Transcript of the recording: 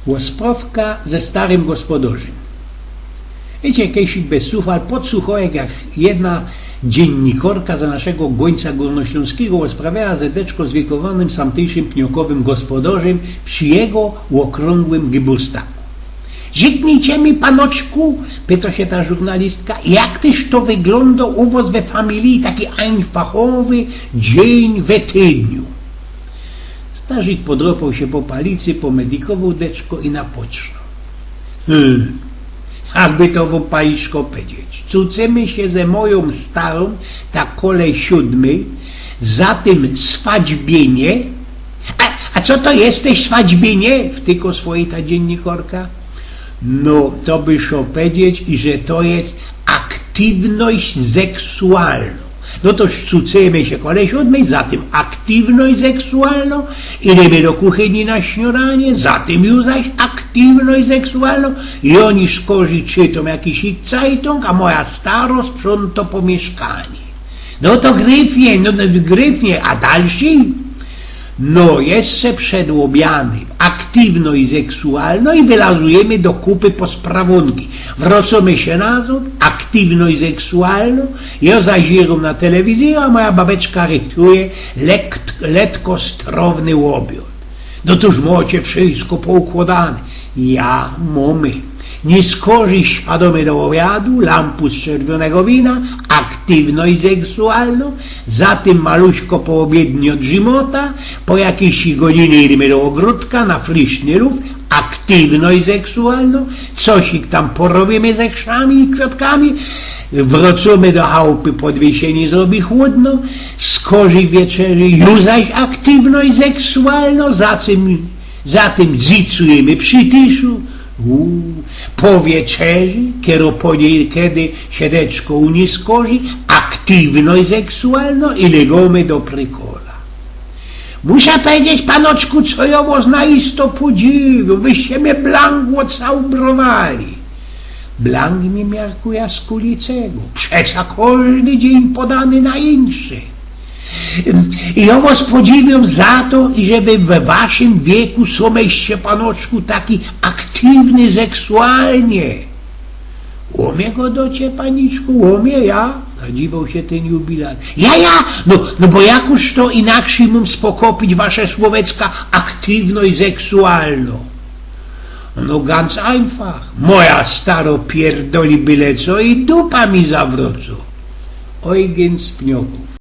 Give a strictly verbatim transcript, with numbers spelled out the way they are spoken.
Ôsprŏwka ze starym gospodŏrzym. Wiycie, kejsik bez sufal podsuchoł, jak jedna dziynnikŏrka za naszego Gońca Gōrnoślōnskigo, ôsprawiała zeteczko z wiekowanym samtyjszym pniokowym gospodŏrzym przi jego ôkrōngłym geburstaku. „Rzyknijcie mi, panoczku”, pytŏ sie ta żurnalistka, „jak tyż to wyglōndŏ u wŏs we familiji taki ajnfachowy dziyń we tydniu?” Starzik podrŏpoł sie po palicy, pomedikowoł deczko i napocznōł: „Hmm, jakby to wōm, paniczko, powiedzieć. Cucymy sie ze mojōm starōm tak kole siōdmyj, zatym swaćbiynie”. „A, a co to je te swaćbiynie?” wtykŏ swojij ta dziynnikŏrka. „No, to by sie powiedzieć, iże to je aktywność seksualnŏ”. „No to cucymy sie kole siōdmyj, zatym aktywność seksualnŏ, idymy do kuchyni na śniŏdanie, zatym już zaś aktywność seksualnŏ”. I ôni skorzij czytōm jakiś ich cajtōng, a moja starŏ sprzątŏ po miyszkaniu. „No to gryfnie, no, no gryfnie, a dalszyj?” „No, jeszcze przed ôbiadym aktywność seksualnŏ i wylazujymy do kupy po sprawōnki. Wrŏcōmy sie nazŏd, aktywność seksualnŏ, jŏ zaziyrōm na telewizyjŏ, a moja babeczka rychtuje lek-, letkostrowny ôbiŏd”. „No to już mocie wszysko poukłŏdane?” „Ja, mōmy. Niyskorzij siadōmy do ôbiadu, lampus czerwionego wina, aktywność seksualnŏ, zatym maluśko poôbiednio drzymota, po jakijś godzinie idymy do ôgrōdka na friszny luft, aktywność seksualnŏ, cosik tam porobiymy ze chrzami i kwiŏtkami, wrŏcōmy do chałpy, podwiyszenie zrobi chłodno, skorzij wieczerzy, już zaś aktywność seksualnŏ, zatym, zatym zicujymy przi tiszu, u, po wieczerzy, kero po niej, kedy sie deczko uniyskorzij, aktywność seksualnŏ i lygōmy do prykola”. „Musza powiedzieć, panoczku, co jŏ wŏs naisto podziwiōm, wyście mie blank ôcałbrowali”. „Blank niy miarkuj, jaskuli, czego? Przeca kożdy dziyń podany na inszy. I jŏ wŏs podziwiōm za to, iże wy we waszym wieku sōm jeszcze, panoczku, taki aktywny seksualnie”. „Ô mie godŏcie, paniczku, ô mie, ja?” zadziwoł sie tyn jubilar. „Ja, ja, no, no bo jakoż to inakszyj mōm spokopić wasze słowecka aktywność seksualnŏ?” „No, ganz einfach. Moja starŏ pierdoli byle co i dupa mi zawrocŏ”. Eugen z Pniokōw.